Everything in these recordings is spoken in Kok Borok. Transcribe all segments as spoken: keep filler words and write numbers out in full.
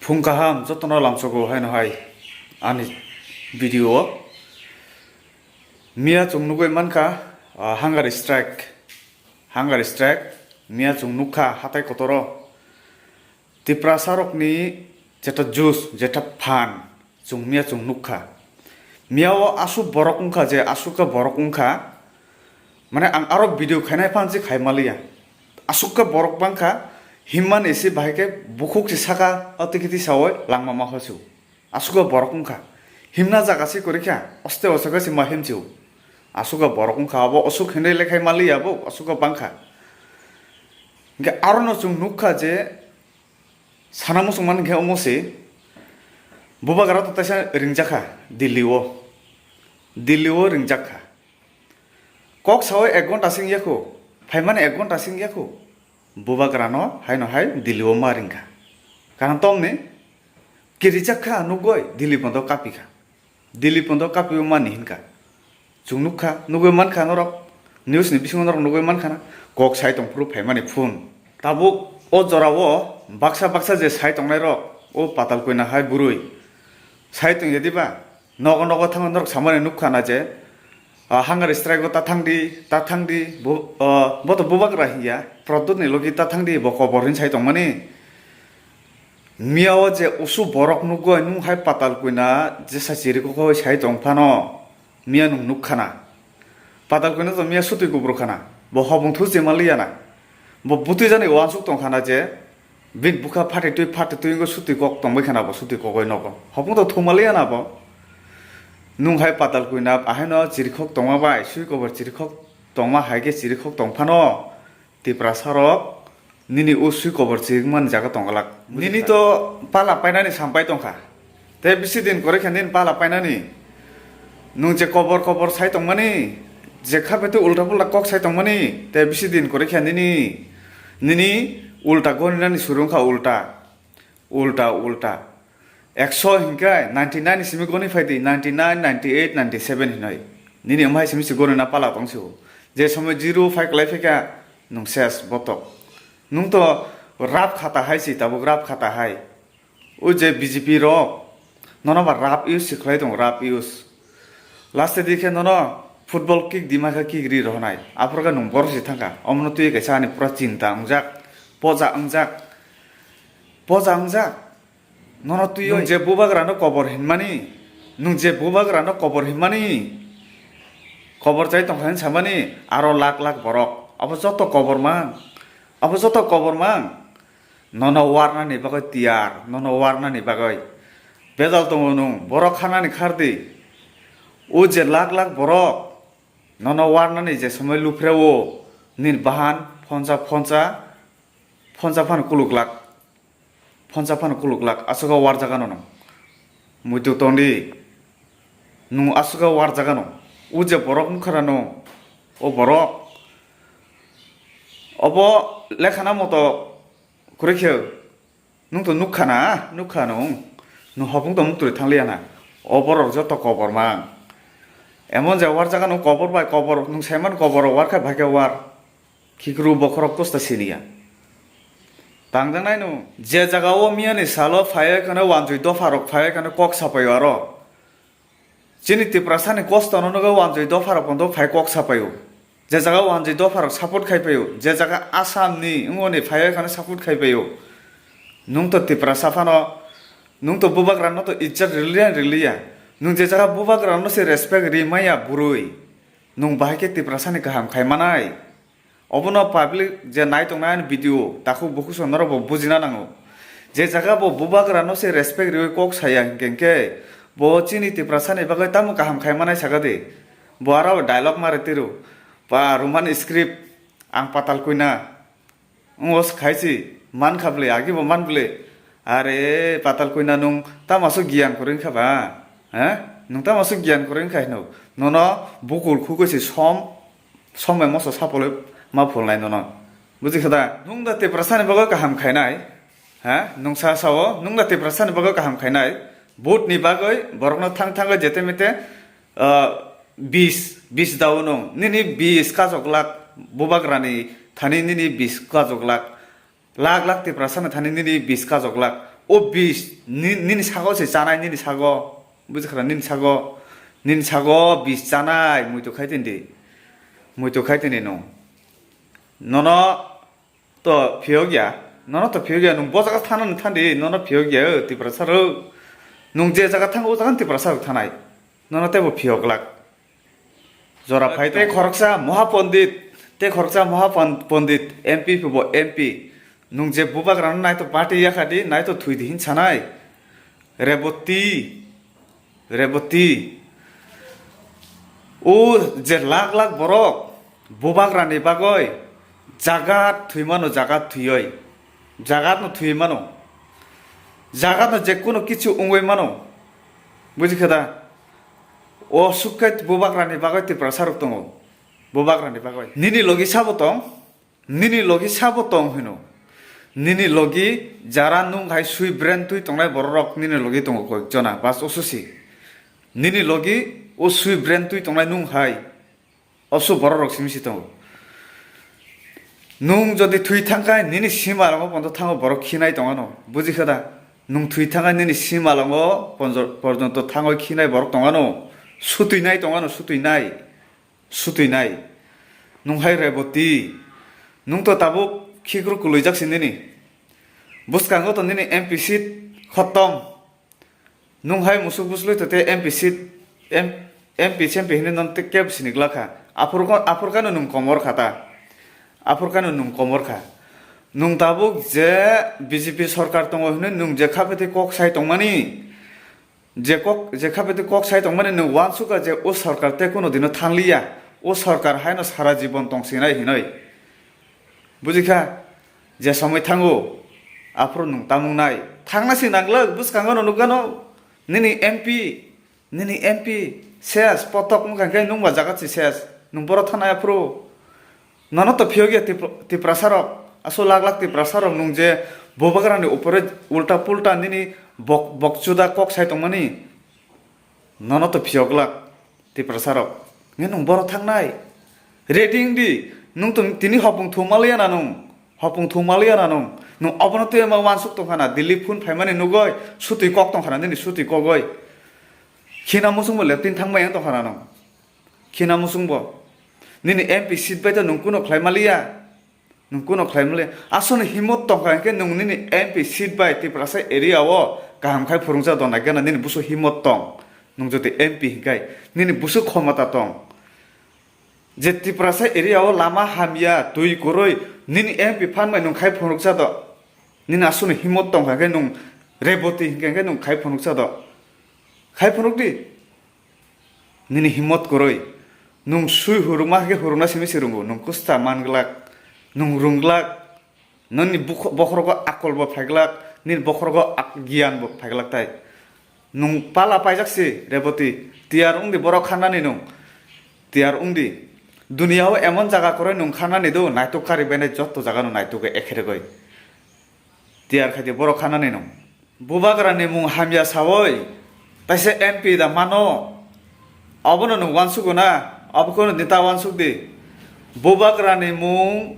Phung kaham jotono lamsogo haino hai ani video o. Miya chwng nugwi mankha, ah, hunger strike, hunger strike. Miya chwng nukha hatai kotoro Tiprasa rokni jeta juice, jeta phan chwng miya chwng nukha. Miya o aswk borok wngkha je aswk khe borok wngkha, mane ang aro video khainai phan se khai maliya. Aswk khe borok bangkha, himmani se bahai khe bukhuk se saka o tiki tisa oi langma ma hosu. Aswk khe borok wngkha, himna jaga se kwrwi kha, oste oste khe se ma himsio. Aswk khe borok wngkha, abo aswk hinwi lekhai maliya bo, aswk khe bangkha. Hingkhe arono chwng nukha je sana muchungmani khe omo se bubagra to teisa ringjakha Delhi o, Delhi o ringjakha. Kok sao ek ghonta sing yakho, phaimani ek ghonta sing yakho, bubagrano haino hai Delhi o ma ringkha. Karon tomni kirijak kha nugoi Delhi pondo kapikha. Delhi pondo kapiyo mani hinkha. Chwng nukha, nugui mankha norok. News ni bisingo norok nugui mankha na. Kok sai tong phuru phaimani phun. Tabuk o jora o baksa baksa je sai tongnai rok, o patal koina hai bwrwi. Sai tong ya diba? Nogo nogo thangwi norok samani nukha na je, ah, hunger strike o ta thang di, ta thang di, bo, ah, bo to bubagra hiya, Pradyot ni logi ta thang di, bo kobor hin sai tongmani. Miya o je usu borok nugoi nung hai patal koina je sa chiri kok sai tong phano, miya nung nukha na. Patal koina to miya sutwi kubur khana, bo hobong thu je maliya na. Bo butwi jani uansuk tong khana je, Bini bwkha phatitwi phatitwi wngwi sutwi kok tongbai khana bo, sutwi kok oi nogo. Hopung to thumaliya na bo. Nung hai patal koina ahaino chirikhok tongma bai, sui kobor chirikhok tongma hai khe chirikhok tong phano, Tiprasa rok nini o sui kobor chirikmani jaga tong glak. Nini to pala painani sampai tongkha. Tei bisi din kwrwi khe nini pala painani. Nwng je kobor kobor sai tongmani, je kha betwi ulta pulta kok sai tongmani, tei bisi din kwrwi khe nini, nini ulta goninani suru wngkha ulta, ulta, ulta. Ekso hinkhe ninety nine ni simi goni phai di, ninety nine, ninety eight, ninety seven hinoi. Nini wng hai simi se gonina pala tong sio. Je somoi zero phai kwlai phaikha, nwng ses botok. Nwng to rap khata hai si, tabuk rap khata hai. O je B J P rok, nono ba rap use se khlai tongo, rap use. Last di khe nono football kick di ma khe kick ri rohonai. Aphuru khe nwng borok se thangkha. Omono twi kaisa ani pura chinta wngjak, poja wngjak, poja wngjak. Nono twi nwng je bubagrano kobor hinmani, nwng je bubagrano kobor hinmani, kobor chai tongkha hin samani, aro lak lak borok. Abo joto kobor mang, abo joto kobor mang. Nono warnani bagwi tiyar, nono warnani bagwi. Bejal tongo nwng, borok kharnani khardi. O je lak lak borok, nono warnani je somoi luphreo, nini bahan phonsa phonsa, phonsa phano kuluk lak, phonsa phano kuluk lak, aswk o warjagano nwng. Muitu tongdi, nwng aswk o warjagano. O je borok nukharano, o borok. Obo lekhana moto kwrwi khe, nwng to nukha na, nukha nwng, nwng hopung to muktwi thangliya na. O borok joto kobor mang. Emon je warjaga nwng kobor bai kobor, nwng saiman kobor warkha bai khe war. Khikru bokhorok kosta siniya. Tangjaknai nwng. Je jaga o miyani salo phaiwi kheno wanjui dopha rok phaiwi kheno kok sapaio aro. Chini Tiprasa ni kosto no nugwi wanjui dopha rok bondo phai kok sapaio. Je jaga wanjui dopha rok support khai paio, je jaga Assam ni wngoni phaiwi kheno support khai paio. Nwng to Tiprasa phano, nwng to bubagra no to ijjat riliya riliya. Nwng je jaga bubagra no se respect ri maya bwrwi. Nwng bahai khe Tiprasa ni kaham khai manai. Obono public je nai tongnai ani video, takhuk bukhuk song norok bo bujina nango. Je jaga bo bubagra no se respect riwi kok saya hinkhe hinkhe bo chini Tiprasa ni bagwi tamo kaham khai manai saka de. Bo aro dialogue mari tiro. Ba Roman script, ang patal koina. Wngos khaisi man kha bwle, agi bo man bwle. Are patal koina nwng tamo aswk giyan kwrwi wngkha ba? He? Nwng tamo aswk giyan kwrwi wngkha hino? Nono bukul khukui se som, som bai moso sapolwi ma phulnai nono. Buji kha da? Nwng da Tiprasa ni bagwi kaham khainai. He? Nwng sa sao, nwng da Tiprasa ni bagwi kaham khainai. Vote ni bagwi borokno thang thangwi jete mete, ah, bis, bis dao nwng. Nini bis kajok lak, bubagrani thani nini bis kajok lak. Lak lak Tiprasa ni thani nini bis kajok lak. O bis ni-, nini sago se chanai, nini sago. Buji khara, nini sago, nini sago bis chanai, muitu khai tindi. Muitu khai tindi no. Nono to phiyok ya, nono to phiyok ya, nwng bo jaga thanani thandi, nono phiyok ya, o Tiprasa rok. Nwng je jaga thango, o jaga Tiprasa rok thanai. Nono tebo phiyok glak. Jora phai tei khoroksa Moha Pondit, tei khoroksa Moha Pon-, Pondit, M P bo M P. Nwng je bubagrano naito party yakhadi, naito thwidi hin sanai. Reboti, Reboti. O je lakh lakh borok bubagrani bagoi jagat thwi mano, jagat thwioi. Jagatno thwi mano. Jagatno je kono kichu wngoi mano. Buji kha da? O sukkai bubagrani bagwi Tiprasa rok tongo. Bubagrani bagwi. Nini logi sabo tong, nini logi sabo tong hino. Nini logi jara nwng hai sui brand twi tongnai borok rok nini logi tongo koi jona, bas osusi. Nini logi o sui brand twi tongnai nwng hai. Osu borok rok simi si tongo. Nwng jodi thwi thangkha, nini simalongo ponto thango borok khinai tongano. Buji kha da? Nwng thwi thangkha, nini simalongo ponjo-, porjonto thangoi khinai borok tongano. Sutwi nai tongano, sutwi nai. Sutwi nai. Nwng hai Reboti. Nwng to tabuk khikruk kwlwijak si nini. Bwskango to nini M P seat khottom. Nwng hai musuk buslui to tei M P seat, M-, M P, M P hinwi nono tei kebo sini glak kha. Aphuru kha, aphuru khano nwng komor kha ta. Aphuru khano nwng komor kha. Nwng tabuk je B J P sorkar tongo hinwi nwng je kha phetwi kok sai tongmani, je kok, je kha phetwi kok sai tongmani nwng uansukha je o sorkar tei kuno dino thangliya, o sorkar haino sara jibon tongsinai hinwi. Buji kha, je somoi thango, aphuru nwng tamung nai. Thangna si nanglak, bwskango no nukgano, nini M P, nini M P, ses, potok wngkha khe nwng ba jaga si ses, nwng boro thanai aphuru. Nono to phiyok ya Tipra-, Tiprasa rok, aswk lakh lakh Tiprasa rok nwng je bubagrani upore ulta pulta nini bok-, bokchuda kok sai tongmani. Nono to phiyok glak Tiprasa rok. Nge nwng boro thangnai. Ready wng di. Nwng to tini hopung thumaliya na nwng. Hopung thumaliya na nwng. Nwng obono twi ma wansuk tongkha na. Delhi phone phaimani nugoi. Sutwi kok tongkha na nini sutwi kogoi. Khina musung bo leptin thangbai yang tongkha na nwng. Khina musung bo. Nini M P seat bai to nwng kuno khlai maliya. Nwng kuno khlai male, aswkno himot tongkha hinkhe nwng nini M P seat bai Tiprasa area o kaham khai phwrwngsa do naikhe na nini buso himot tong. Nwng jodi M P hinkhai nini buso khomota tong. Je Tiprasa area o lama hamya, twi kwrwi, nini M P phan bai nwng khai phwrwngsa do. Nini aswkno himot tongkha hinkhe nwng Reboti hinkhe hinkhe nwng khai phwrwngsa do. Khai phwrwng di. Nini himot kwrwi. Nwng sui hurukma khe hurukna simi se rwngo. Nwng kusta man glak. Nwng rwng glak. Nini bukho-, bokhorogo akol bo phai glak. Nini bokhorogo ak-, giyan bo phai glak tai. Nwng pala paijak si, Reboti. Tiyar wng di borok khanani nwng. Tiyar wng di. Duniya o emon jaga kwrwi nwng khanani do, naitok kari benai jotto jaga no naitok ekhe rwgwi. Tiyar khai di borok khanani nwng. Bubagrani mung hamya sawi, taisa M P da mano, abono nwng uansugo na, abo kheno neta uansuk di. Bubagrani mung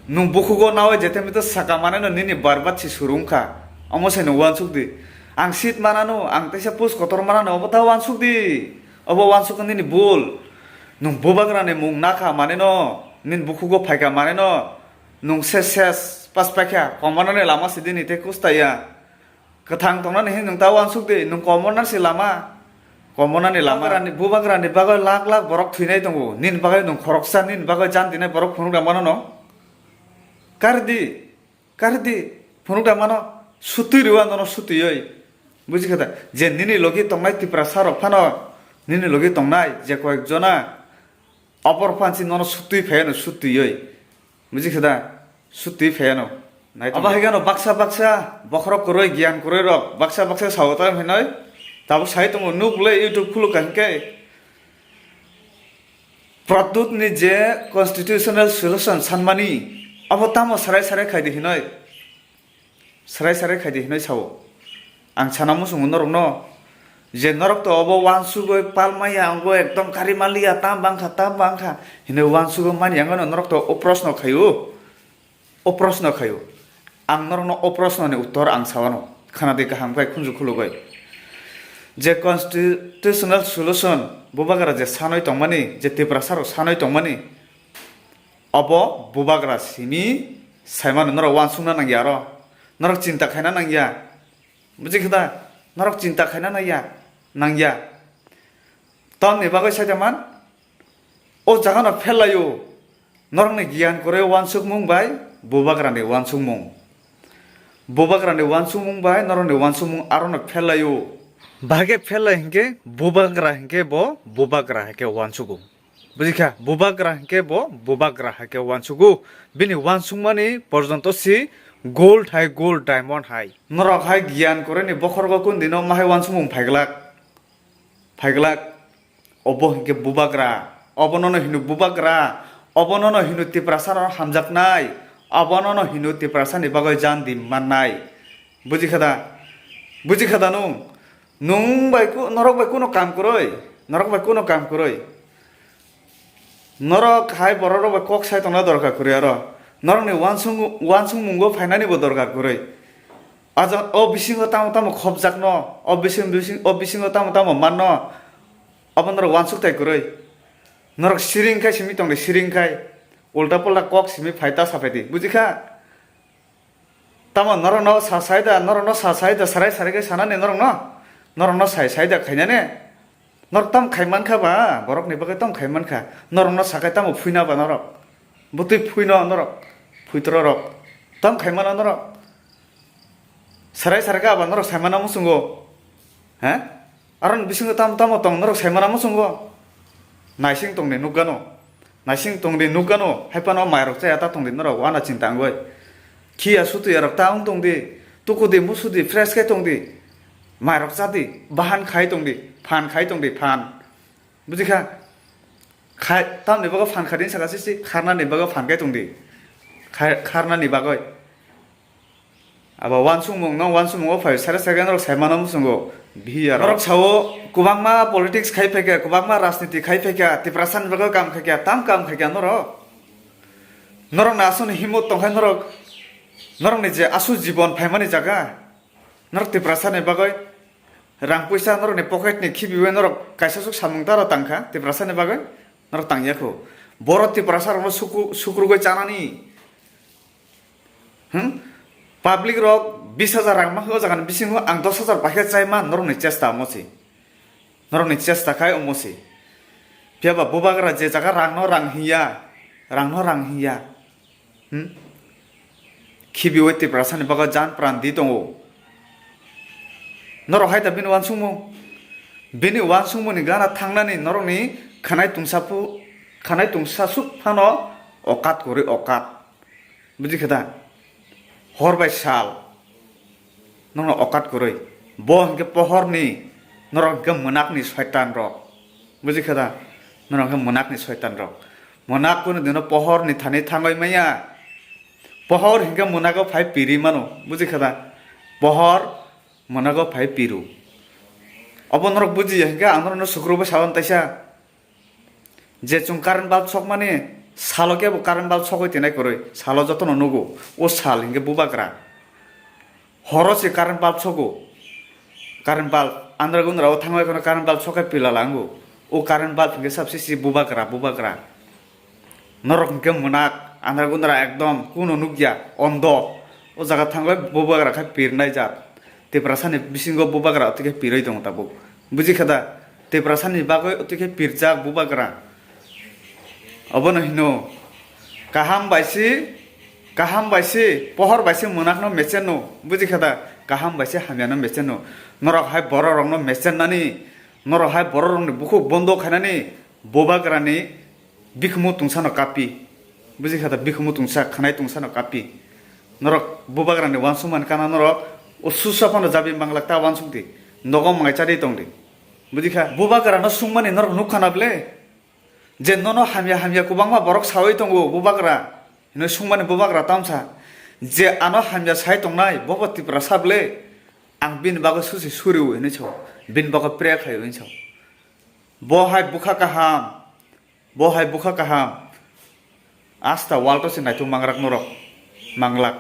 nwng bukhugo nawi jete mito saka maneno nini barbat si suru wngkha, omo se nwng uansuk di. Ang seat manano, ang taisa post kotor manano, obo ta uansuk di, obo uansuk nini bul. Nwng bubagrani mung nakha maneno, nini bukhugo phaikha maneno, nwng se ses pas paikha, komonani lama si dini tei kusta ya. Kwthang tongnani hin nwng ta uansuk di, nwng komonani si lama. Komonani lama. Bubagrani, bubagrani bagwi lakh lakh borok thwinai tongo. Nini bagwi nwng khoroksa, nini bagwi jan dinai borok phunuk da mano no. Kar di, kar di, phunuk da mano. Sutwi rw ang nono sutwi oi. Buji kha da? Je nini logi tongnai Tiprasa rok phano, nini logi tongnai je koyek jona, Opor phansi nono sutwi phaiano, sutwi oi. Buji khe da? Sutwi phaiano. Nai tong. Abo hai gano baksa baksa bokhorok kwrwi, giyan kwrwi rok baksa baksa sao ta hinoi. Tabuk sai tongo, nuk le YouTube khuluk ka hinkhe. Pradyut ni je constitutional solution sanmani, abo tamo sarai sarai khaidi hinoi. Srai srai khaidi hinoi sao. Ang sana muchungo norokno, je norok to obo uansugwi palmaya, wngwi ekdom kari manliya, tam bangkha, tam bangkha hinwi uansugwi mani, ang norok to o proshno khaio, o proshno khaio. Ang norokno o proshnoni uttor ang sawano. Khana di kaham khai khunju khulugwi. Je constitutional solution bubagra je sanwi tongmani, je Tiprasa rok sanwi tongmani, obo bubagra simi saimano norok uansukna nangya aro. Norok chinta khaina nangya. Buji khe da? Norok chinta khaina nangya, nangya. Tamni bagwi sai man, o jagano phel laio. Norokni giyan kwrwi uansukmung bai bubagrani uansukmung. Bubagrani uansukmung bai norokni uansukmung arono phel laio. Bahai khe phel lai hinkhe bubagra hinkhe bo bubagra hai khe uansugo. Buji kha, bubagra hinkhe bo bubagra hai khe uansugo. Bini uansukmani porjonto si gold hai, gold diamond hai. Norok hai giyan kwrwini bokhorgo kundino mahai uansukmung phaiglak. Phaiglak. Obo hinkhe bubagra. Obonono hino bubagra. Obonono hino Tiprasano hamjaknai. Obonono hino Tiprasani bagwi jan di mannai. Buji kha da? Buji kha da nung? Nung bai ku-, norok bai kuno kam kwrwi. Norok bai kuno kam kwrwi. Norok hai borok rok bai kok sai tongna dorkar kwrwi aro. Norokni uansung, uansukmungo phainani bo dorkar kwrwi. Aja o bisingo tamo tamo khopjakno, o bising, bising, o bisingo tamo tamo manno, abo norok uansuk tai kwrwi. Norok siring khai simi tongdi, siring khai. Ulta pulta kok simi phai ta saphaidi. Buji kha? Tamo norokno sa sai da, norokno sa sai da, sarai sarai khe sanani norokno, norokno sai sai da khainani. Norok tam khai man kha ba, borokni bagwi tam khai man kha. Norokno sa khai tamo phuina ba norok? Bwtwi phuino norok, phuitro rok. Tam khai mano norok? Sarai sarai khe aba norok sai mana muchungo? He? Aroni bisingo tamo tamo tong norok sai mana muchungo? Naising tongdi nukgano. Naising tongdi nukgano. Haipano mairok chaya ta tongdi norok wana chinta wngwi. Khiya sutuya rok ta wng tongdi. Tukudi musudi fresh khe tongdi. Mairok chadi. Bahan khai tongdi. Phan khai tongdi. Phan. Buji kha? Khai, tamni bagwi phan kha din saka sisi. Kharnani bagwi phan khai tongdi. Khai, kharnani bagwi. Abo uansukmung no uansukmung o phai sare sare norok sai mano muchungo. Bihiya rok. Norok sao kwbangma politics khai phaikha, kwbangma rajniti khai phaikha, Tiprasa ni bagwi kam khaikha, tam kam khaikha norok. Norok ni aswk ni himot tongkha norok, norok ni je aswk jibon phaimani jaga. Norok Tiprasa ni bagwi rang puisa norok ni pocket ni khibiwi norok kaisa swk samung taro tangkha Tiprasa ni bagwi. Norok tangya kho. Boro Tiprasa rokno sukru-, sukrugwi chanani. Hmm? Public rok bis hajar rang mankha o jaga ni bisingo ang dos hajar paikhe chai man norok ni chesta omo se. Norok ni chesta khai omo se. Phiya ba bubagra je jaga rang no rang hinya, rang no rang hinya. Hmm? Khibiwi Tiprasa ni bagwi jan pran di tongo. Norok hai da bini uansukmung? Bini uansukmung ni gana thangnani norok ni khanai tungsa phu-, khanai tungsa suk phano okat kwrwi okat. Buji khe da? Hor bai sal. Norok no okat kwrwi. Bo hinkhe pohor ni, norok hinkhe mwnak ni soitan rok. Buji khe da? Norok hinkhe mwnak ni soitan rok. Mwnak kunu dino pohor ni thani thangwi maya. Pohor hinkhe mwnago phai piri mano. Buji khe da? Pohor mwnago phai piru. Obo norok bujiya hinkhe ang norokno sukrubo sawan taisa. Je chwng current bulb sokmani salo kebo current bulb sogwi tongna kwrwi, salo jotono nugo, o sal hinkhe bubagra. Horo se current bulb sogo, current bulb andra gundra o thangwi kheno current bulb sokhe pila lango, o current bulb hinkhe sabsisi bubagra, bubagra. Norok hinkhe mwnak, andra gundra ekdom kuno nukya, ondo. O jaga thangwi bubagra khe pirnai jat. Tiprasani bisingo bubagra otwi khe pirwi tongo tabuk. Buji khe da? Tiprasani bagwi otwi khe pirjak bubagra. Obono hino kaham bai se, kaham bai se, pohor bai se mwnakno mechenno. Buji khe da? Kaham bai se hamyano mechenno. Norok hai bororokno mechennani, norok hai bororokni bukhuk bondo khainani, bubagrani bikhumu tungsano kapi. Buji kha da, bikhumu tungsa, khanai tungsano kapi. Norok bubagrani uansukmani kana norok o susa phano jabi manglak ta uansukdi. Nogo mangai chadi tongdi. Buji kha, bubagrano sungmani norok nukha na ble? Je nono hamya hamya kwbangma borok sawi tongo bubagra. Hino sungmani bubagra tamsa. Je ano hamya sai tongnai, bobo Tiprasa ble? Ang bini bagwi susi suriwi hinwi sao. Bini bagwi prayer khaio hinwi sao. Bo hai bwkha kaham. Bo hai bwkha kaham. Asta world o se naituk mangrak norok. Manglak.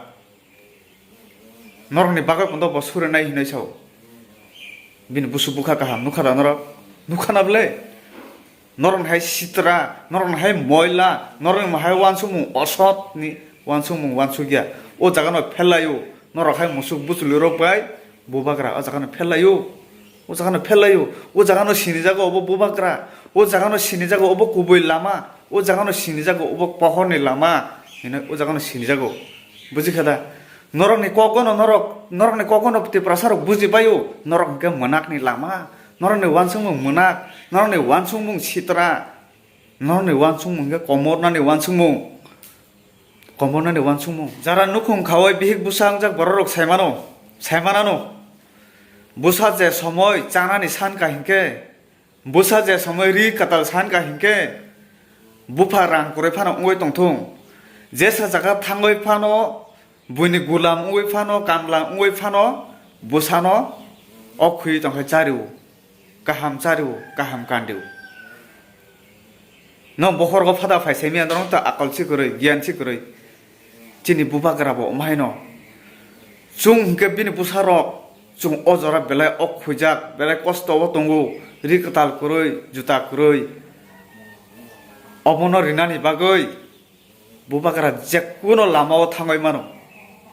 Norokni bagwi bono bo surinai hinwi sao. Bini busu bwkha kaham nukha da norok? Nukha na bwle? Norokni hai sitra, norokni hai moila, norokni hai uansukmung osotni uansukmung uansukya. O jagano phelaio, norok hai musuk buchulirok bai bubagra o jagano phelaio. O jagano phelaio, o jagano sinijago obo bubagra, o jagano sinijago obo kubui lama, o jagano sinijago obo pohorni lama hinwi o jagano sinijago. Bujikha da? Norokni kokgono norok, norokni kokgono Tiprasarok bujibaio, norok hwnkhe mwnakni lama, norokni uansukmung mwnak, norokni uansukmung sitra, norokni uansukmung hwnkhe komornani uansukmung, komornani uansukmung. Jara nukhung khaui bihik bwsa wngjak bororok saimano, saimanano. Bwsa je somoi chanani san kahinkhe, bwsa je somoi ri kwtal san kahinkhe, bupha rang kwrwi phano wngwi tongthung. Jesa jaga thangwi phano, buini gulam wngwi phano, kamla wngwi phano, bwsano ok khwi tongkhe chario, kaham chario, kaham kandio. Nwng bokhorgo phada phai saimanya, norok ta akol si kwrwi, giyan si kwrwi. Chini bubagra bo omo haino. Chwng hwnkhe bini bwsarok, chwng o jora belai ok khwijak, belai kosto o tongo, ri kwtal kwrwi, juta kwrwi. Obono rinani bagwi bubagra jekuno lama o thangwi mano,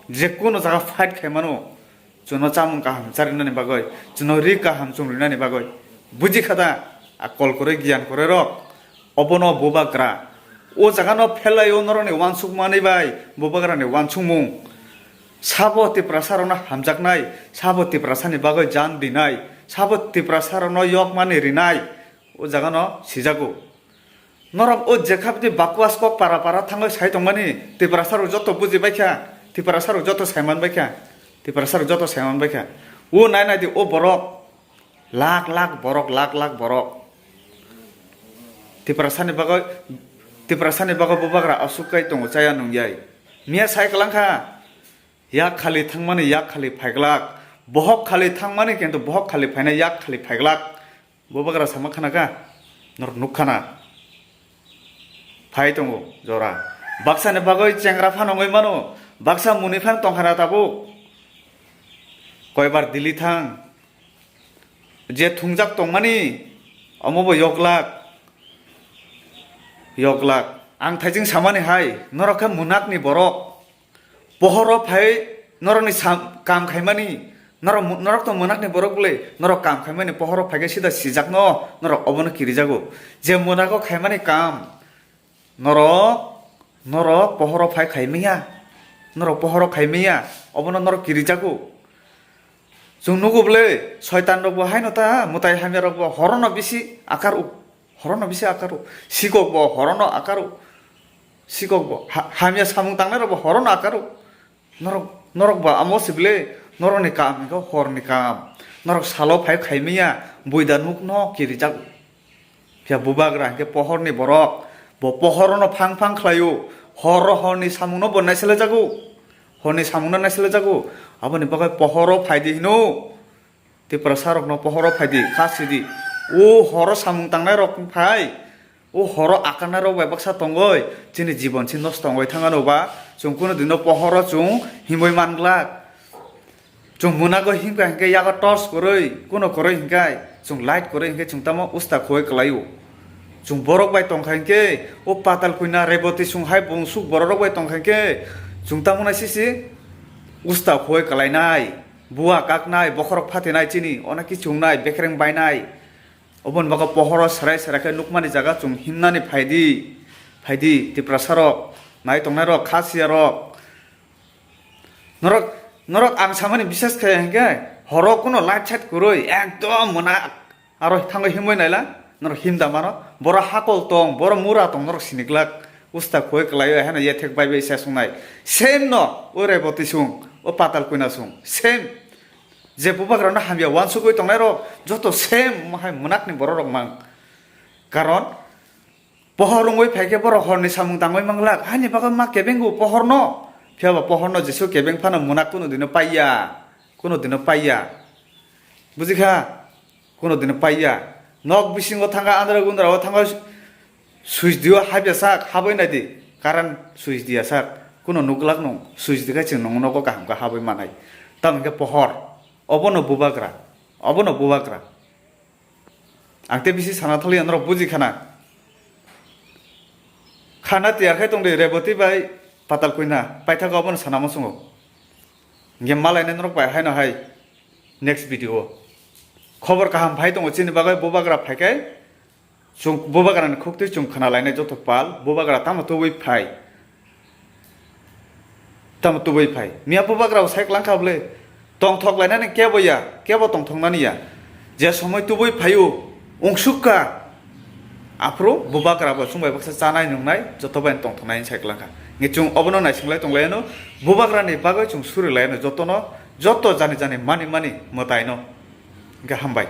jekuno jaga fight khai mano. Chwngno chamung kaham charinani bagwi, chwngno ri kaham chwng rinani bagwi. Buji kha da, a kol kwrwi giyan kwrwi rok, obono bubagra. O jagano phelaio norokni uansukmani bai bubagrani uansukmung. Sabo Tiprasarokno hamjaknai, sabo Tiprasani bagwi jan dinai, sabo Tiprasarokno yokmani rinai, o jagano sijago. Norok o jekha bini bakwas kok para para thangwi sai tongmani, Tiprasarok joto buji baikha, Tiprasarok joto saiman baikha, Tiprasarok joto saiman baikha. O nai nai di, o borok lakh lakh borok, lakh lakh borok. Tiprasani bagwi, Tiprasani bagwi bubagra aswk kai tongo, chaya nungyai. Miya sai kwlangkha, yak khali thangmani, yak khali phaiglak, bohok khali thangmani, kintu bohok khali phainai, yak khali phaiglak. Bubagra sama khana kha, norok nuk khana. Phai tongo jora. Baksani bagwi chengra phano wngwi mano, baksa muni phano tongkha na tabuk. Koibar Delhi thang, je thungjak tongmani, omo bo yoklak, yoklak. Ang thaijing samani hai, norok khe mwnakni borok. Pohoro phai norokni sam-, kam khaimani, norok mu-, norok to mwnakni borok bwle, norok kam khaimani pohoro phai khe sida sijakno, norok obono kirijago. Je mwnago khaimani kam, norok, norok pohoro phai khaimaya, norok pohoro khaimaya, obono norok kirijago. Chwng nugo bwle, soitan rok bo haino ta, mwtai hamya rok bo horono bisi akar u. Horono bisi akaro. Sikok bo horono akaro. Sikok bo ha-, hamya samung tangnai rok bo horono akaro. Norok, norok bo amo sibile, norokni kam hwnkhe horni kam. Norok salo phai khaimaya, buida nukno kirijago. Phiya bubagra hwnkhe pohorni borok, bo pohorono phang phang khlaio. Horo horni samungno bo naiselejago. Horni samungno naiselejago. Aboni bagwi pohoro phaidi hino. Tiprasa rokno pohoro phaidi, kha sidi. O horo samung tangnai rok phai. O horo akanai rok bai baksa tongoi. Chini jibon si nosto wngoi thangano ba. Chwng kuno dino pohoro chwng himoi manglak. Chwng munago himkha hinkhe yago torch kwrwi, kuno kwrwi hinkhai. Chwng light kwrwi hinkhe chwng tamo usta khoi kwlaio. Chwng borok bai tongkha hinkhe, o patal kuina Reboti sung hai bungsuk borok rok bai tongkha hinkhe, chwng tamo nai sisi usta khoi kwlainai. Bua kaknai, bokhorok phatinai chini, ono kichungnai, bekreng bainai. Oboni bagwi pohoro serai serai khe nukmani jaga chwng himnani phaidi, phaidi Tiprasarok, nai tongnairok, khasiyarok. Norok, norok ang samani bises khe hinkhe horo kuno light side kwrwi ekdom mwnak. Aro thangwi himwi naila, norok himda mano. Boro hakol tong, boro mura tong, norok siniglak. Usta khoi kwlaio, heno yethek bai bai se sungnai. Same no, o Reboti sung, o Patal Kuina sung. Same. Je bubagrano hamya uansugwi tongnairok, joto same, omo hai mwnakni bororok mang. Karon, pohor wngwi phaikhe borok horni samung tangwi manglak. Haini bagwi ma kebengo pohorno. Phiyaba pohorno jesu kebeng phano mwnakno dino paiya. Kuno dino paiya. Bujikha? Kuno dino paiya. Nok bisingo thangkha, andra gundra o thangkha, switch dio habya sak, habwi naidi. Current switch diya sak. Kuno nuklak nung, switch dikhai chwng nung nogo kaham khe habwi manai. Tamo hwnkhe pohor. Obono bubagra. Obono bubagra. Ang tei bisi sana thaliya norok buji khana. Khana tiyar khai tongdi Reboti bai Patal Kanya. Paithak obono sana muchungo. Hwnkhe malainai norok bai haino hai next video o. Khobor kaham phai tongo chini bagwi bubagra phaikai. Chwng bubagrani khuktwi chwng khna lainai joto pal, bubagra tamo tubui phai? Tamo tubui phai? Miya bubagra bo sai klangkha bwle? Tongthok lainani kebo ya, kebo tongthoknani ya. Je somoi tubui phaio, ungsukka. Aphuru bubagra bo chwng bai baksa chanai nungnai, joto bai tongthoknai sai klangkha. Nge chwng obono naisinglai tonglaino, bubagrani bagwi chwng suri laino jotono, joto jani jani mani mani mwtaino. Hwnkhe hambai.